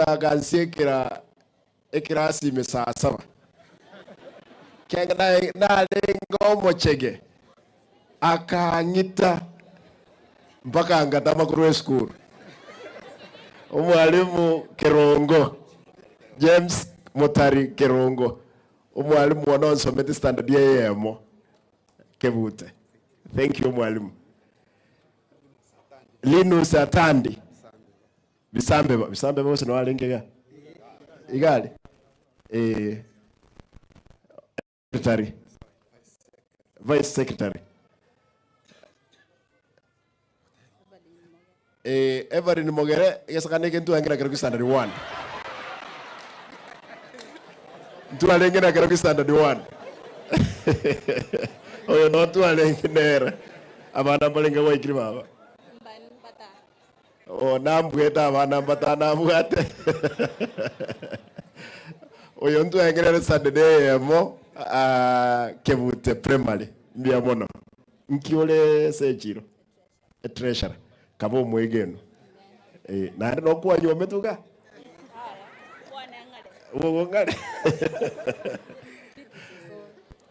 agansiekera ekerasi ime saa saba. Ekiagera narenge omochege, akang'ita mpaka ngatama korwa esukuru. Omwalimu Kerongo, James Motari Kerongo, omwalimu one onsomete standard eyemo Kebute. Thank you omwalimu. Linus Atandi. Bisambeba, bisambeba gose noo arenge iga? Iga are? Eh, secretary, vice secretary. Eh, Everine Mogere, egesakana eke ntwarenge na kerokio standard one. Ntwarenge na kerokio standard one. Oyo noo twarenge nere. Abana mbarenge gwaikire baba. Oo, nambwete abana mbatanabwate. Oyo ntwengerere Saturday eyemo ah, Kebute Primary. Mbuya mono. Nki ore ase echiro? Etreasurer. Kaba omwegenwa. Eh, naende nokwanywometwe iga? Bogo ng'are.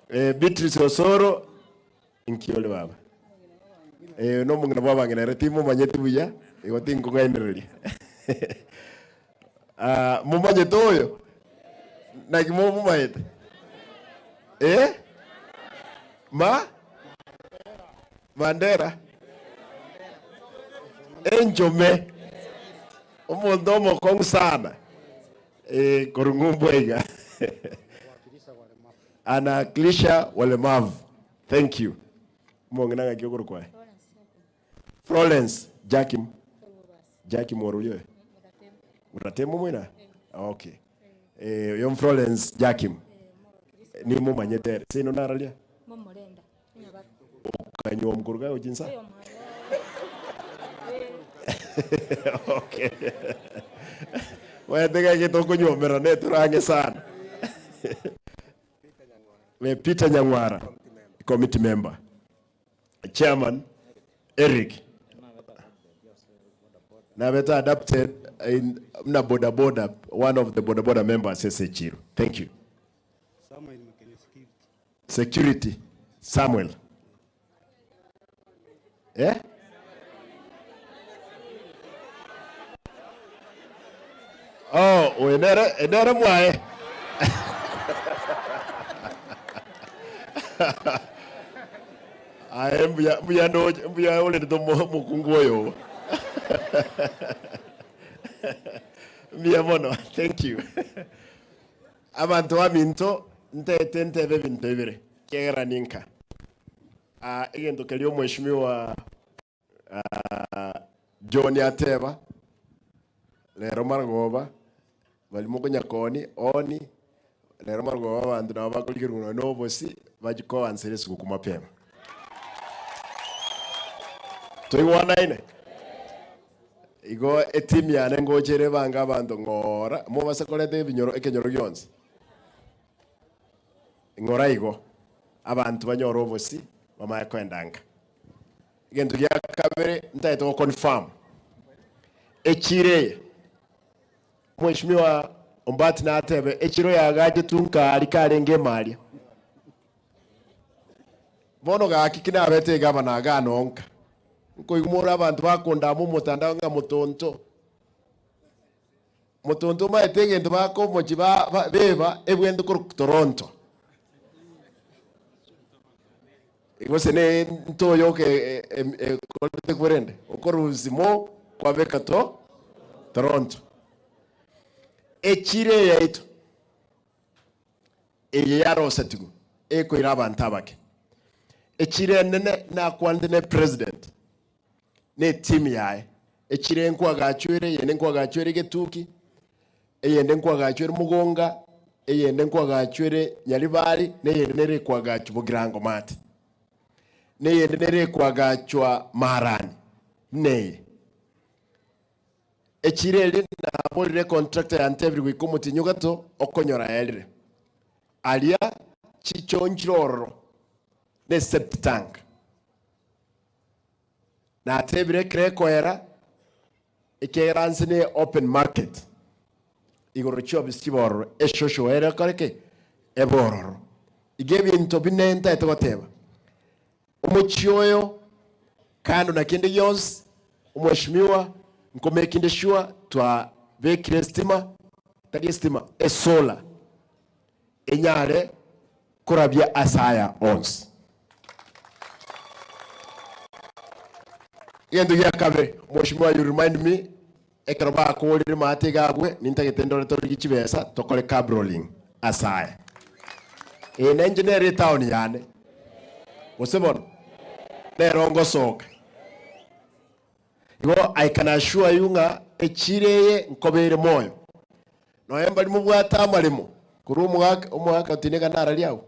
Eh, Beatrice Osoro. Inki ore baba? Eh, nomong'ina bw'abang'ina ere timomanyeti buya, igo tinkong'ainereria. Ah, momanyete oyo? Naki momomanyete? Eh? Ma? Mandera? Enchome. Omonto omokong'u sana. Eh, korwa ng'umbu aiga. Anawakilisha walemavu. Thank you. Omong'ina ng'aki okorokwa aye? Florence Jackie Jackie Mworuria oyo? Muratemo moina? Okay. Eh, oyo Florence Jackie. Nimomanyete ere. Seino nararia? Okanywa omokoro kagochia insa? Okay. Omanyete ng'a egento okonywomerera netorang'e sana. Eh, Peter Nyang'wara, committee member. Chairman Eric. Nabete adapted in na boda boda, one of the boda boda members ase echiro. Thank you. Security Samuel. Eh? Oh, oyo nere nere mwaye. Aye mbuya mbuya ndoche mbuya orerete omokungu oyo. Mbuya mono. Thank you. Abanto baminto, ntaete ntebe ebinto ebere, ekiagera ninka. Egento keria omweshimiwa John ateba, rero marogoba, baria mokonyakoni, oni, rero marogoba abanto nabo bakorigerwa nonya na obosie, bachie koansera esuguku mapema. Toigwanaine? Igo etimu yane ngocha ere ebange abanto ng'ora, mobase koreta ebinyoro ekenyoro gionsi. Ng'ora igo, abanto banyore obosi, bamanye koenda nka. Egento gia kabere ntagete go confirm, echiro eye, Mweshimiwa Ombati natebe, echiro yagachetwe nkaari karenge emaria. Bono gaki ki nabete egavana igaa nonka, nkoigwa more abanto bakondama omotandao ng'a motonto, motonto omanyete egento bakomochia ba ba beba ebwente korwa Toronto. Gose ne ntoyoka ekorete korende, okorusia mo kwabeka to Toronto. Echiro eye yaito. Eye yarosetigwe ekoira abanto abake. Echiro enene nakwanete ne president ne etimu yaye, echiro eye nkwagachwere, eyende nkwagachwere egetuki, eyende nkwagachwere Mugonga, eyende nkwagachwere Nyaribari, na eyende nere ekwagachwa Bogirango Maate, na eyende nere ekwagachwa Marani, buna eye. Echiro eria naborire econtractor yantebire goika omotienyi ogato okonyora yaerire. Aria chichoo nchire ororo ne septic tank. Natebire ekero ekoera ekiagera nse ne open market. Igoro chiofisi chibe ororo, eshosho ere ekore ki? Ebe ororo. Iga ebinto bine ntaete goteba, omochie oyo kando na kende gionsi, omweshimiwa nkomakinge sure twabekire estima, tari estima, esolar enyare korabia ase aya onsi. Egento gia kabere, Mweshimiwa you remind me, ekero bakorire maate iga abwe, nintagete ndore torigie chibesa tokore cabroling ase aya. Eye nenche nere etown yane, gose bono? Nero ngosoka. Igo I can assure you ng'a echiro eye nkoba ere moyo. Nonya mbari mobwate amaremo korwa omogaka omogaka otineka nararia agwo?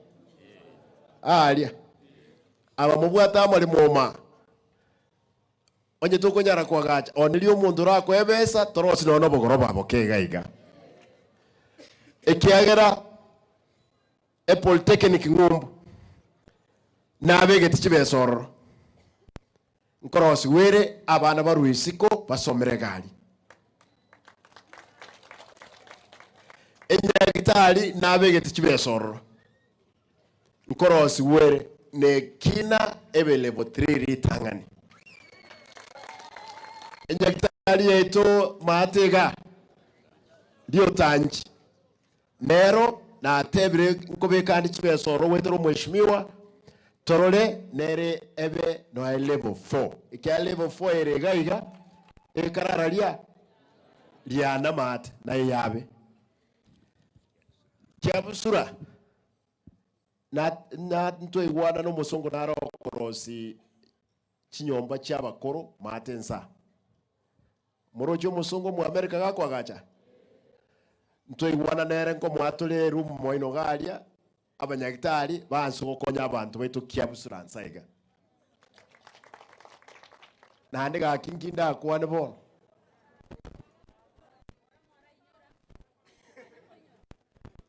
Aaria. Aba mobwate amaremo omaa. Onye tokonyara koagacha, oneria omonto orakoe ebesa, torosie nonya nobogoroba boke iga iga. Ekiagera epolytechnic ng'umbu nabegete chibesa ororo, nkorosigwa ere abana barwe isiko basomere egari. Enyagitari nabegete chibesa ororo. Nkorosigwa ere nekina ebe level 3 ritang'ani. Enyagitari yaito maate iga riotanchi nero natebire nkobeka ande chibesa oro goetera omweshimiwa torore nere ebe noe level 4 ekiagera level 4 ere iga iga ekarara ria riana maate naye yabe. Kiabusura, na na ntwaigwana nomosongo naro okorosi chinyomba chi'abakoro maate nsa. Moroche omosongo Omoamerika gakoagacha? Ntwaigwana nere nkomoa tore eroom moino iga aria, abanyagitari baanse gokonya abanto baito kiabusura nsa iga. Naende gaki nki ndakwane bono?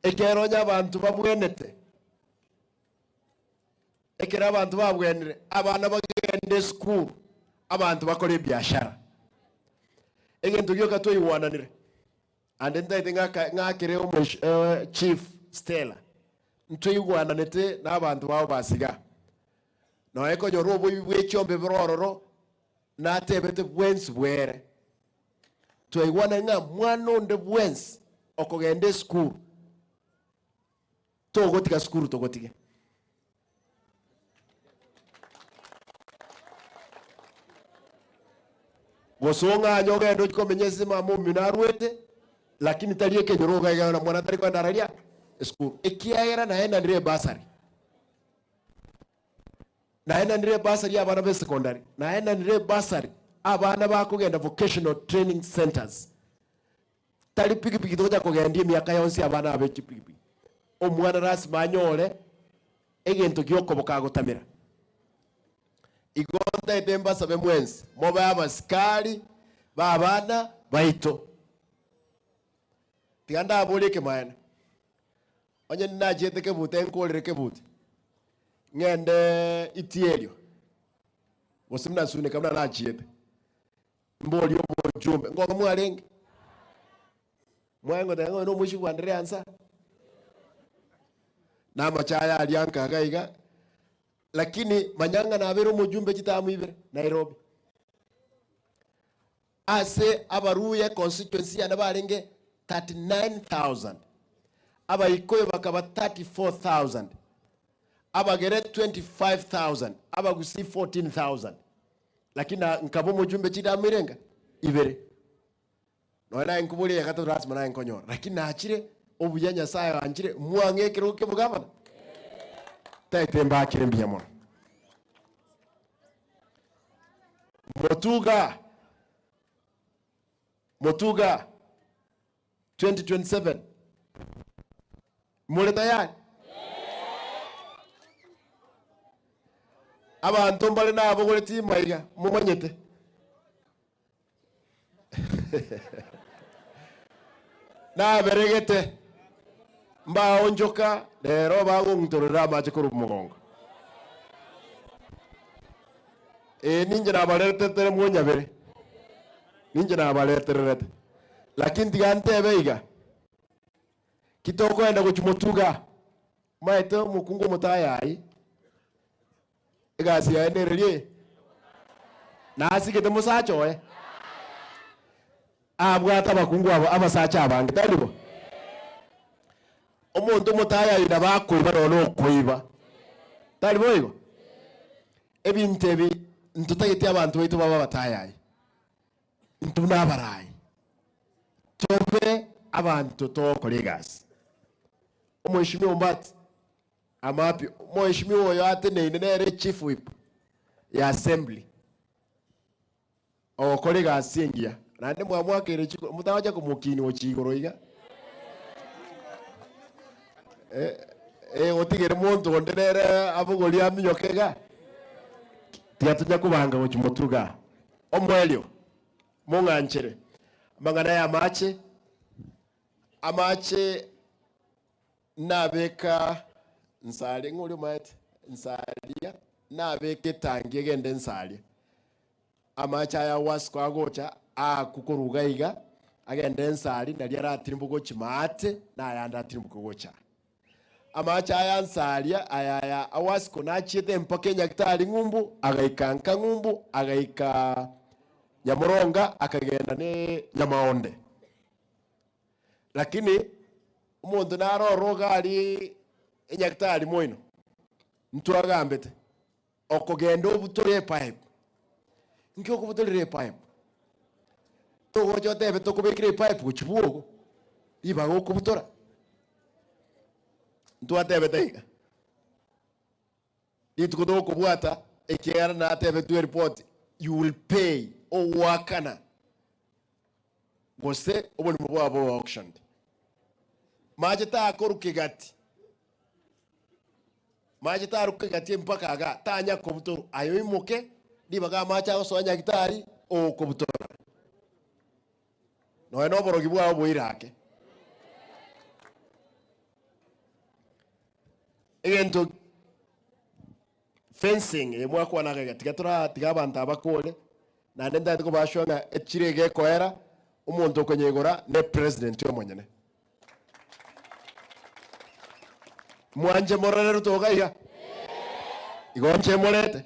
Ekero onye abanto babwenete, ekero abanto babwenire, abana bagende esukuru, abanto bakore ebiashara. Egento gioka twaigwananire, ande ntaete ng'aka ng'akere omosh chief Stella, ntwaigwananete na abanto babo ba Sigaa. Nonya konyora oboibi bwe chiombe bore ororo, natebete bwensi bwere. Twaigwanane ng'a mwana onde bwensi okogenda esukuru, togotiga sukuru togotige. Gose ong'anye ogende ochie komenya ase mama omino arwete, lakini tari ekenyoro iga iga na mwana tari kogenda araria esukuru, ekiagera naenanire ebasari. Naenanire ebasari y'abana b'esekondari, naenanire ebasari abana bakogenda vocational training centres. Tari pikipiki togocha kogendia emiaka yonsi abana aba b'echipikipiki. Omwana lasima anyore egento gi'okoboka agotamera. Igo ntaete mbasabe mwensi mobe abasikari b'abana baito. Tiga ndaborie ekemaene. Onye ninachiete kebute nkorere kebute, ng'ende itierio, gose buna nsuneka buna nachiete, mborie obochumbe, nkoba mwarenge? Mwaye ngoteba ng'a oyo nomoisia bwandere ansa, na amache aya aria nka iga iga, lakini manya ng'a nabeire omojumbe chitamu ibere Nairobi. Ase Abaluya econstituency yane barenge 39,000, Abaikuyu bakaba 34,000, Abagere 25,000, Abagusii 14,000. Lakini nkaba omojumbe chidamu irenga? Ibere. Nonya naye nkoboria eya gatato lasima naye nkonyora. Lakini nachire obuya Nyasaye oanchire mwang'e ekerogo ki'obogabana. Taete mbakire mbuya mono. Motuga, Motuga 2027 more tayari? Abanto mbare nabogoretie maiga momanyete. Naberegete mbaonchoka, rero bagong'utorera amache korwa mogongo. Ee, ninche nabaretetere mwonyabere, ninche nabaretererete. Lakini tiga ntebe iga. Ki tokoenda gochia motuga? Omanyete omokungu omotayayi, egasi yaye nere rie? Nasigete mosacha oye? Abwate abakungu aba abasacha abange, tari bo? Omonto omotayayi nabo akoiba nonya na okoiba, tari boigo? Ebinto ebi ntotageti abanto baito babe abatayayi, intwe buna abarai, tobe abanto togokora egasi. Omweshimiwa Ombati, Amapio, omweshimiwa oyo ateneine nere chief whip ya assembly. Ogokora egasi engiya, naende mwamwakeire chiko, motagocha komokinia gochia igoro iga. Eh, eh, otigere monto onde nere abogorie aminyoke iga. Tiga tonya kobanga gochia motwe igaa. Omoerio, mong'anchere, amang'ana ya amache, amache Nabeka nsaria, ng'o oria omaete? Nsaria, nabeka etangi egende nsaria. Amache aya agwasiko agocha aakwe korwa iga iga, agende ensari, nario aratirimboke gochia maate, na ayande atirimboke gocha aa. Amache aya nsaria, aya aya awasiko nachiete mpaka enyagitari ng'umbu, agaika nka ng'umbu, agaika Nyamoronga, akagenda ne Nyamaonde. Lakini omonto nare ororo iga aria enyagitari moino, ntwagambete, okogenda obutore epipe. Nki okobutorera epipe? Togocha otebe tokobekera epipe gochia bwogo, ribaga okobutora. Ntwatebete iga, rituko tokobwata ekiagera natebetwe eripoti, you will pay, ogoakana gose oborimo bwabo bobe auctioned. Mache takorwa kegati, mache tarwa kegati mpaka igaa, tanya kobutorwa, aye oimoke ribaga amache agosoa nyagitari okobutora. Nonya na oborogi bwao boire ake. Egento fencing eye mwakwana iga iga, tiga tora tiga abanto aba bakore, naende ntagete kobashua ng'a echire iga ekoera, omonto okonyeigora ne president omonyene. Mwanche morore Ruto iga iga? Igo nche morete?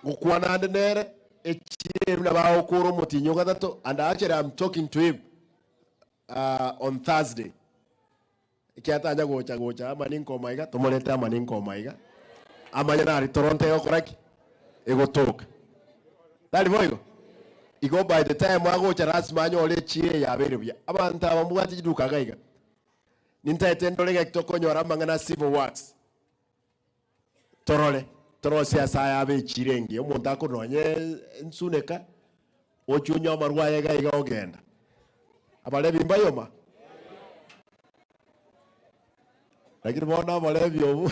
Ngokwana ande nere, echire buna bagokora omotienyi o gatato, and actually I'm talking to him on Thursday. Ekiagera tanya gocha gocha ama ninkoma iga, tomorete ama ninkoma iga, amanye nari Toronto egokora ki? Egotoka. Tari boigo? Igo by the time agocha lasima anyore echiro eye yabeire buya. Abanto aba mbwate chiduka iga iga, nintaete ndore ng'aki tokonyora amang'ana a civil works, torore, torosie ase aya abe echiro engiya, omonto akorwa nonye ensuneka, ochia onywe amarwa aye iga iga ogenda. Abarebi mbayoma? Lakini bono oborebi obwo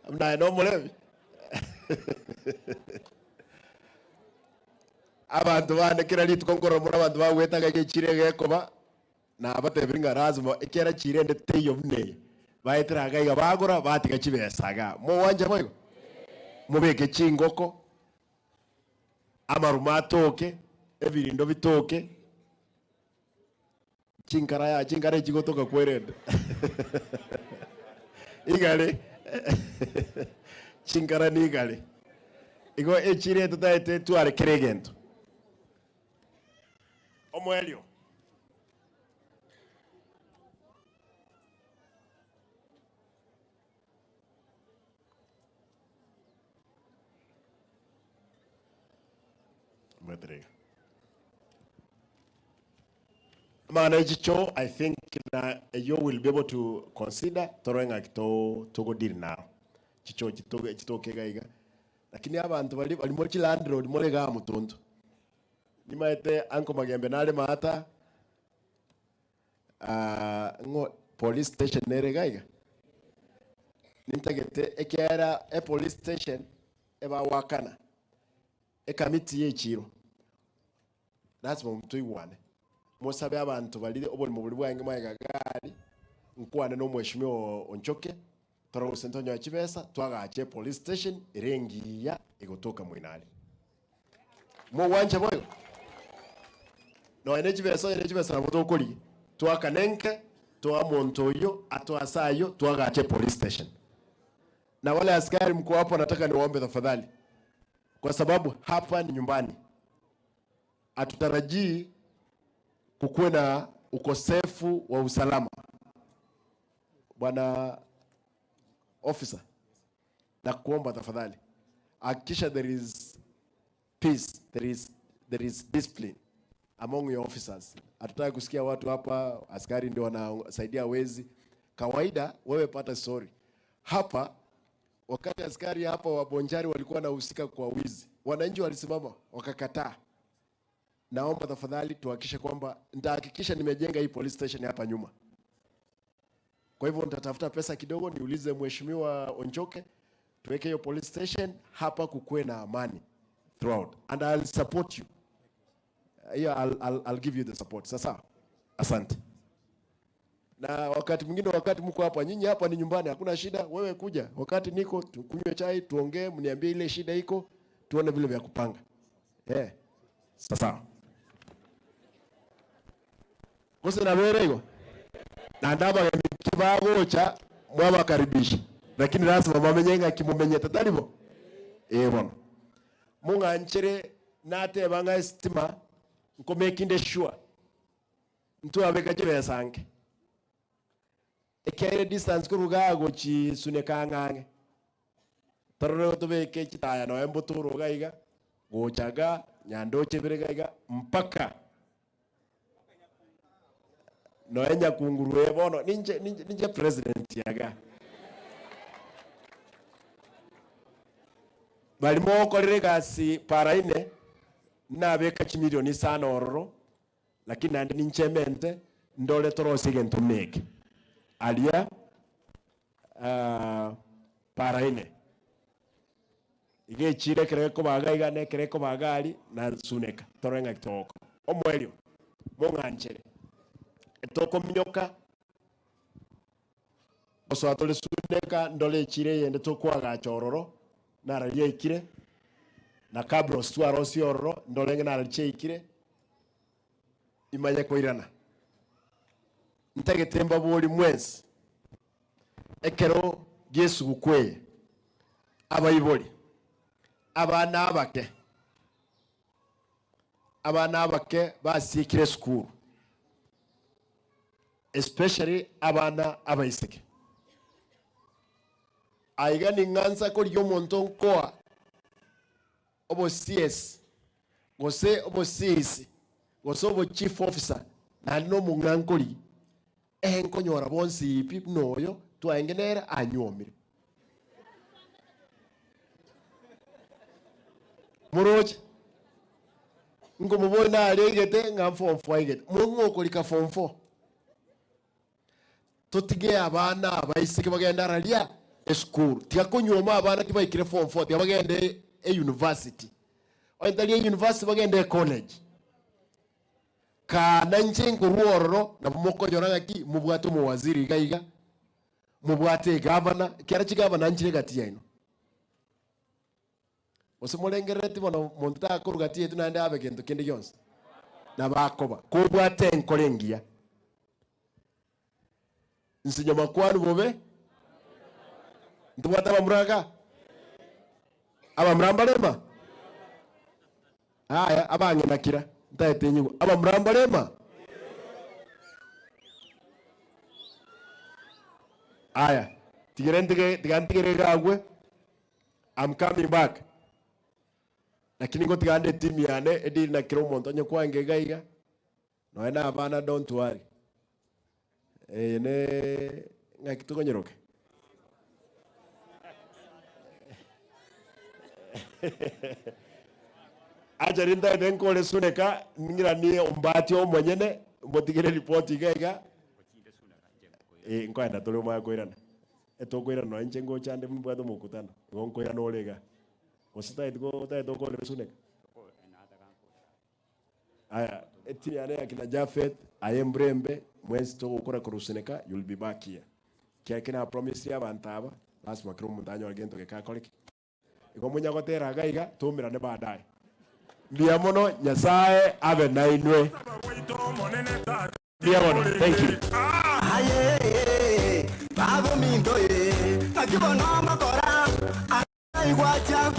buna aye nomorebi abanto bande kera rituko nkorora mono abanto bagwete iga echiro iga ekoba, nabatebirie ng'a lazima ekiagera chiro ende teiyo buna eye, baetera iga iga bagora batiga chibesa igaa. Mogwancha boigo? Mobeke chingoko, amarumo atoke, ebirindo bitoke. Chinkara ya chinkara echigotoka kwerende igare chinkara nigare igo echire totaete tware kera egento omoerio. Amang'ana ye chichoo I think na eyio will be able to consider torore ng'aki to togo deal naro. Chichoo chitoge chitoke iga iga. Lakini abanto baria baria more chilandlord more igaa motonto, nimaete uncle Magembe nare maata, ng'o police station nere iga iga? Nintagete ekiagera epolice station ebagwakana ekamiti ye echiro. Lasima toigwane, mosabe abanto baria oborimo boria bwarenge magega gari, nkwane na omweshimiwa oo Onchoke, torore gose ntonyore chibesa, twagache epolice station ere engiya egotoka moino aria. Mogwancha boigo? Nonya ne chibesa, onye ne chibesa nabo tokorigia, toakane nke, toa omonto oyio, atoe ase ayio, toagache epolice station. Na wale askari mko hapo nataka niwaombe tafadhali, kwa sababu hapa ni nyumbani, hatutarajii kukuwe na ukosefu wa usalama. Bwana officer, nakuomba tafadhali hakikisha there is peace, there is, there is discipline among your officers. Hatutaki kusikia watu hapa askari ndio wanasaidia wezi. Kawaida wewe pata story hapa. Wakati askari hapa wa Bonchari walikuwa wanahusika kwa wizi, wananchi walisimama wakakataa. Naomba tafadhali tuhakikishe kwamba, nitahakikisha nimejenga hii police station hapa nyuma. Kwa hivyo nitatafuta pesa kidogo, niulize mheshimiwa Onchoke tuweke hiyo police station hapa, kukuwe na amani throughout and I'll support you. Yeah, I'll give you the support. Sasa asante. Na wakati mwingine, wakati mko hapa, nyinyi hapa ni nyumbani, hakuna shida. Wewe kuja wakati niko, tukunywe chai, tuongee, mniambie ile shida iko, tuone vile vya kupanga. Yeah. Sasa gose nabere igo na ndabageni bagocha mwabakaribisha, lakini lazima bamenye ng'aki momenyete tari bo? Ee bono mong'anchere nateba ng'a estima nkomekinde sure ntwabeka chibesa nke ekiagera edistance korwa igaa gochi Suneka ang'e ang'e torore tobeke chitaya nonya mbotoro iga iga gocha igaa Nyandoche ebere iga iga mpaka nonya Nyakunguru eye bono ninche ninche ninche president iga. Baria mogokorera egasi para ine, nabeka chimilioni isano ororo, lakini naende ninche emente ndore torosie egento buna eke. Aria para ine. Iga echire ekero ekoba iga iga na ekero ekoba iga aria, nasuneka torore ng'aki togokora. Omoerio, mong'anchere, etokominyoka gosoa tore suneka ndore echire eyende tokoagacha ororo, nararia yaikire, na cabros twarosie ororo, ndore ng'a nararia chiaikire, imanye koirana. Ntagete mbaborie mwensi, ekero gi'esuguku eye, abaibori, abana abake, abana abake basiekire esukuru, especially abana abaiseke. Aiga ning'ansa korigia omonto nkoa obo CS gose obo CEC gose obo chief officer naende na omong'ankori ehe nkonyora bonsi pi buna oyo twaenge nere anyuomire. Moroche? Nkomoboria nare aigete ng'a form four aigete, mong'o okorika form four? Totige abana abaiseke bagende araria esukuru. Tiga konyuoma abana tibaikire form four, tiga bagende euniversity. Onye tari euniversity bagende ecollege. Kaa nainche nkorwa ororo nabo mokonyora ng'aki mobwate omowaziri iga iga, mobwate egavana, ekiagera chigavana nchire egati yaino. Gose morengerereti bono monto takorwa gati yaito naende abe gento kende gionsi? Nabo akoba, kobwate enkoro engiya. Inse nyuma kwanu bobe, ntobwate abamura iga? Abamura mbarema? Aya, abang'ina kira, ntaete inyigwe. Abamura mbarema? Aya, tigere ntige, tiga ntigere iga agwo. I'm coming back. Lakini ngotiga ande etimu yane edili na kera omonto onye kwange iga iga, nonya na abana don't worry. Eye ne ng'aki tokonyeroke? Acha rintagete nkore Suneka, ng'iranie ombati omonyene, mbotigere ripoti iga iga. Eh, nkoenda tore omanye koirana. Etokoirana nonya inche ngocha nde mbwate omokutano, igo nkoirana ore iga. Gose tageti go tagete okorere Suneka? Aya, etimu yane ya kina Japhet, aye Mbrembe, mwensi togokora korwa Suneka, you'll be back here. Ekiagera ekio napromisire abanto aba, lasima kera omonto anyore gento geke akore ki? Igo monya gotera iga iga, toumerane baadaye. Mbuya mono, Nyasae abe nainwe. Mbuya mono, thank you. Aye, baba ominto, naki bono ngokora, aigwacha.